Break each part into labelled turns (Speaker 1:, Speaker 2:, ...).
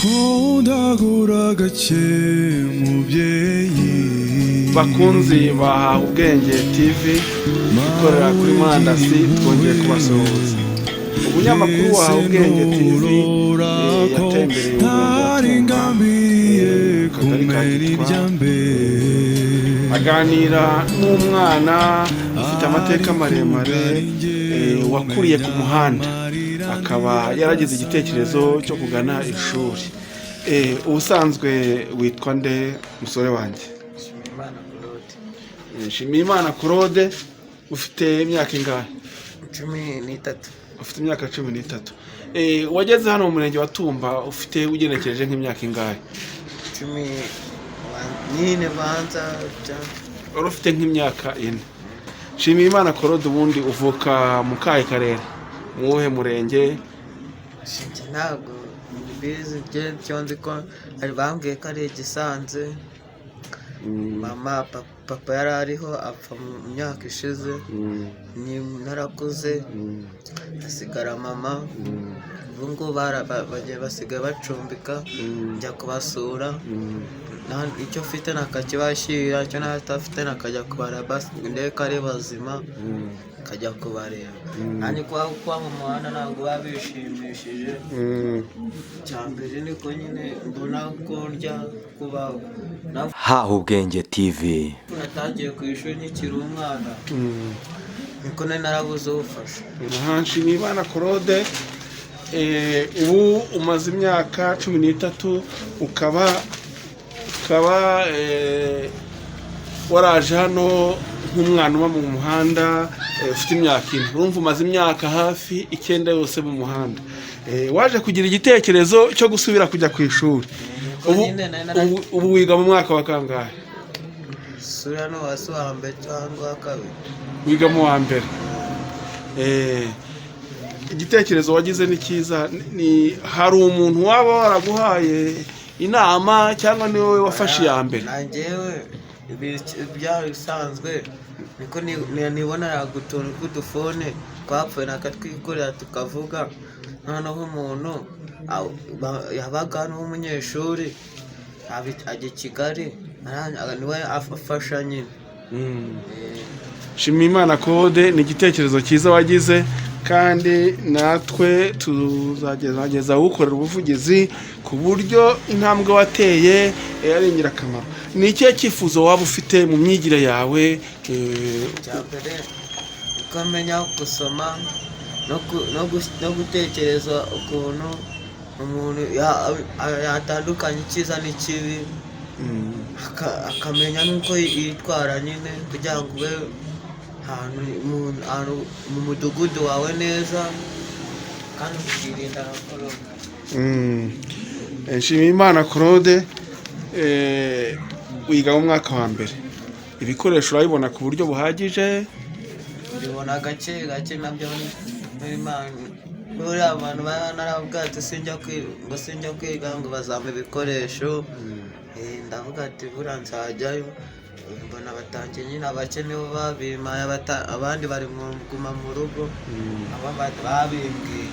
Speaker 1: Kundagura gake mubyeyi.
Speaker 2: Bakunzi ba Ubwenge TV ikorera kuri murandasi, twongeye kubasuhuza. Umunyamakuru wa Ubwenge TV yatembereye
Speaker 1: Ntari
Speaker 2: umurenge wa Tumba,
Speaker 1: ngambiriye
Speaker 2: akagari ka
Speaker 1: kumena
Speaker 2: Gitwa,
Speaker 1: irya mbere.
Speaker 2: Aganira n'umwana ufite amateka maremare, wakuriye ku muhanda, akaba yaragize igitekerezo cyo kugana ishuri. Ubusanzwe witwa nde, musore wanjye?
Speaker 3: Nshimiyimana Claude.
Speaker 2: Nshimiyimana Claude, ufite imyaka ingahe?
Speaker 3: 13.
Speaker 2: Ufite imyaka 13. Wageze hano mu murenge wa Tumba ufite, ugenekereje, nk'imyaka ingahe?
Speaker 3: 14 banza.
Speaker 2: Wari ufite nk'imyaka 4. Nshimiyimana Claude, ubundi uvuka mu kahe karere, mu wuhe murenge?
Speaker 3: Njye ntabwo mbizi byo, nzi ko ari bambwiye ko ari Igisanze. Mama, papa yari ariho, apfa mu myaka ishize. Ni narakuze, hasigara mama. Ubu ngubu bagiye basigaye bacumbika, njya kubasura. Icyo mfite nakakibashyira, icyo ntafite nakajya kubareba, basi ndebe ko ari bazima, kajya kubareba. Nanjye kuba mu muhanda ntabwo biba bishimishije. Icya mbere niko nyine mbona ko ndya kubaho.
Speaker 4: Haha Ubwenge TV.
Speaker 3: Natangiye ku ishuri nkikiri umwana, niko nari narabuze ubufasha.
Speaker 2: Aha, Nshimiyimana Claude, ubu umaze imyaka 13, ukaba waraje hano nk'umwana uba mu muhanda, ufite imyaka 4. Urumva umaze imyaka hafi 9 yose mu muhanda. Waje kugira igitekerezo cyo gusubira kujya ku ishuri. Ubu
Speaker 3: Nyine nari
Speaker 2: ubu wiga mu mwaka wa kangahe?
Speaker 3: Sura no wasi wa mbere cyangwa uwa kabiri.
Speaker 2: Wiga mu wa mbere. Igitekerezo wagize ni cyiza. Ni hari umuntu waba waraguhaye inama cyangwa ni wowe wafashe iya mbere?
Speaker 3: Na njyewe byari bisanzwe, niko niboneraga utuntu tw'udufone twapfuye nakatwikorera tukavuga. Noneho umuntu yabaga hano w'umunyeshuri, ajya i Kigali, niwe afasha nyine.
Speaker 2: Shimimana Claude, ni igitekerezo cyiza wagize, kandi natwe tuzagerageza gukorera ubuvugizi ku buryo intambwe wateye ari ingirakamaro. Ni ikihe cyifuzo waba ufite mu myigire yawe?
Speaker 3: Icya mbere niko menya gusoma no gutekereza ukuntu umuntu yatandukanya icyiza n'ikibi, akamenya n'uko yitwara nyine kugira ngo ube ahantu mu mudugudu wawe neza, kandi ukirinda na korona.
Speaker 2: Nshimiyimana Claude, wiga mu mwaka wa mbere. Ibikoresho urabibona ku buryo buhagije?
Speaker 3: Mbibona gake gake nabyo muri buriya abantu baba naravuga ati sinjya kwiga, ngo sinjya kwiga ngo bazampa ibikoresho. Ndavuga ati buriya nzajyayo. Mbona batangiye nyine, abake nibo babimpaye, abandi bari mu guma mu rugo, abo babimbwiye.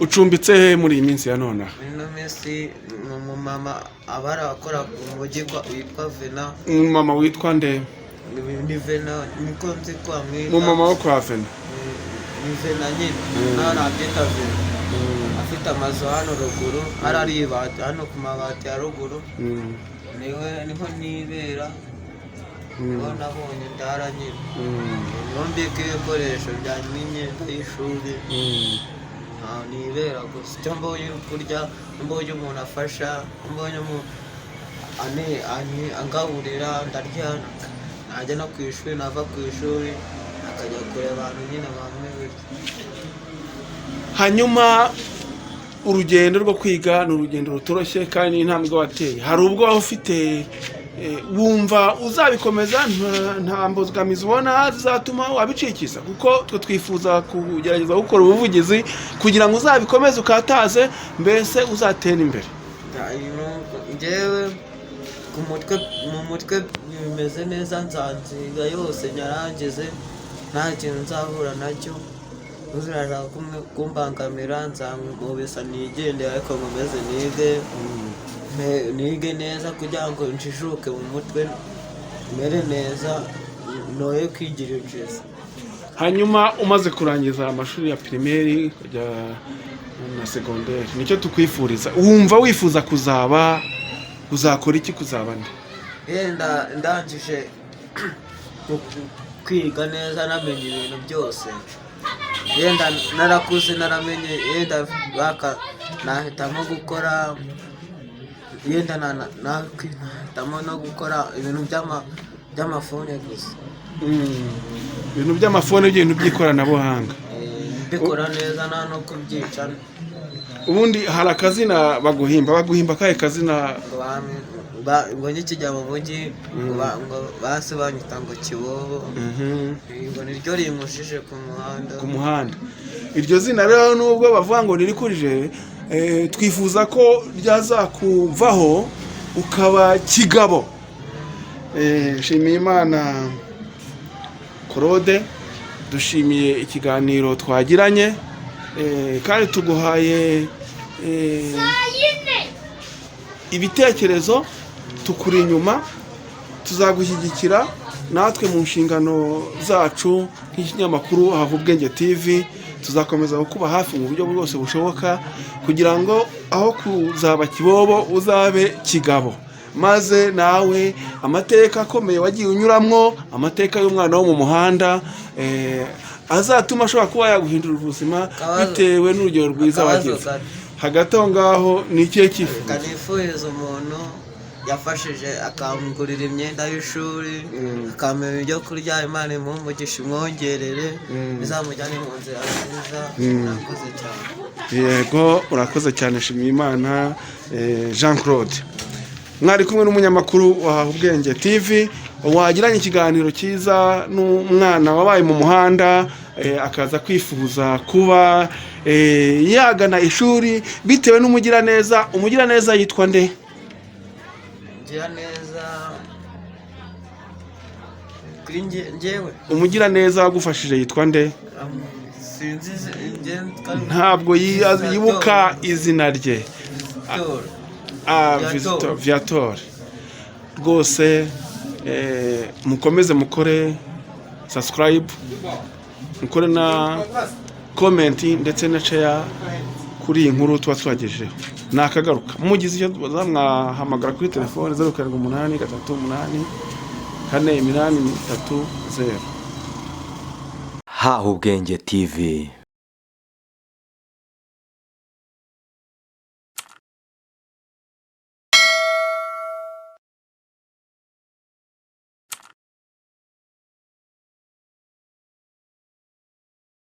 Speaker 2: Ucumbitse he muri iyi minsi ya nonaha?
Speaker 3: Muri ino minsi ni umumama aba arakora mu mujyi witwa Vena.
Speaker 2: Umumama witwa nde?
Speaker 3: Ni Vena, niko nzi ko amwita.
Speaker 2: Umumama wo kwa Vena?
Speaker 3: Ni Vena nyine, nawe nabyita Vena. Afite amazu hano ruguru, hariya ari ibati hano ku mabati ya ruguru. Niwe niho nibera, niho nabonye ndara nyine. Niho mbika ibikoresho byanjye n'imyenda y'ishuri. Nta nibera gusa, icyo mbonye kurya, mbonye umuntu afasha, mbonye angaburira ndarya, najya no ku ishuri, nava ku ishuri akajya kureba abantu nyine bamwe bityo.
Speaker 2: Hanyuma urugendo rwo kwiga ni urugendo rutoroshye, kandi intambwe wateye, hari ubwo waba ufite wumva uzabikomeza, nta mbogamizi ubona zizatuma wabicikiza? Kuko twe twifuza kugerageza gukora ubuvugizi kugira ngo uzabikomeze, ukataze, mbese uzatere imbere.
Speaker 3: Njyewe ku mutwe, mu mutwe bimeze neza, nzanziga yose nyarangize, nta kintu nzahura nacyo. Uzashaka kumbangamira nzamubisa nigendere, ariko nkomeze nige, nige neza kugira ngo njijuke mu mutwe, mere neza, noye kwigira injizi.
Speaker 2: Hanyuma umaze kurangiza amashuri ya primaire ukajya na secondaire, nicyo tukwifuriza, wumva wifuza kuzaba, uzakora iki, kuzaba nde?
Speaker 3: Yenda ndangije kwiga neza, namenye ibintu byose, yenda narakuze naramenye, yenda baka nahitamo gukora, yenda nahitamo no gukora ibintu by'amafone gusa.
Speaker 2: Ibintu by'amafone, by'ibintu by'ikoranabuhanga.
Speaker 3: Mbikora neza, nta no kubyica.
Speaker 2: Ubundi hari akazina baguhimba, akahe kazina?
Speaker 3: Ngo ngo nkikijya mu mujyi, ngo ngo basi banyita ngo Kibobo. Ngo niryo rinkujije ku muhanda.
Speaker 2: Ku muhanda iryo zina rero, nubwo bavuga ngo nirikurije, twifuza ko ryazakuvaho ukaba Kigabo. Nshimiyimana Claude, dushimiye ikiganiro twagiranye, kandi tuguhaye ibitekerezo, tukuri inyuma, tuzagushyigikira natwe mu nshingano zacu nk'ikinyamakuru Hava Ubwenge TV. Tuzakomeza kukuba hafi mu buryo bwose bushoboka kugira ngo aho kuzaba Kibobo uzabe Kigabo, maze nawe amateka akomeye wagiye unyuramwo, amateka y'umwana wo mu muhanda, azatuma ashobora kuba yaguhindura ubuzima bitewe n'urugero rwiza
Speaker 3: Akabazo
Speaker 2: wagize.
Speaker 3: gato.
Speaker 2: Hagati aho ngaho ni ikihe cyifuzo?
Speaker 3: Kanifuriza umuntu yafashije akangurira imyenda y'ishuri, akampa ibyo kurya, Imana imuhe umugisha, imwongerere, izamujyane mu nzira nziza. Murakoze cyane.
Speaker 2: Yego, urakoze cyane, Nshimiyimana Jean Claude. Mwari kumwe n'umunyamakuru wa Ubwenge TV wagiranye ikiganiro cyiza n'umwana wabaye mu muhanda, akaza kwifuza kuba yagana ishuri bitewe n'umugiraneza. Umugiraneza yitwa nde?
Speaker 3: Ngira neza kuri njyewe.
Speaker 2: Umugiraneza wagufashije yitwa nde?
Speaker 3: Sinzi
Speaker 2: Ntabwo yibuka izina rye.
Speaker 3: Vitor.
Speaker 2: Ah,
Speaker 3: Viator.
Speaker 2: Vitor, Viator. Rwose mukomeze mukore subscribe, mukore na comment ndetse na share kuri iyi nkuru tuba twagejejeho. Nakagaruka, mugize icyo mwahamagara kuri telefone 07838483 0.
Speaker 4: Haha Ubwenge TV.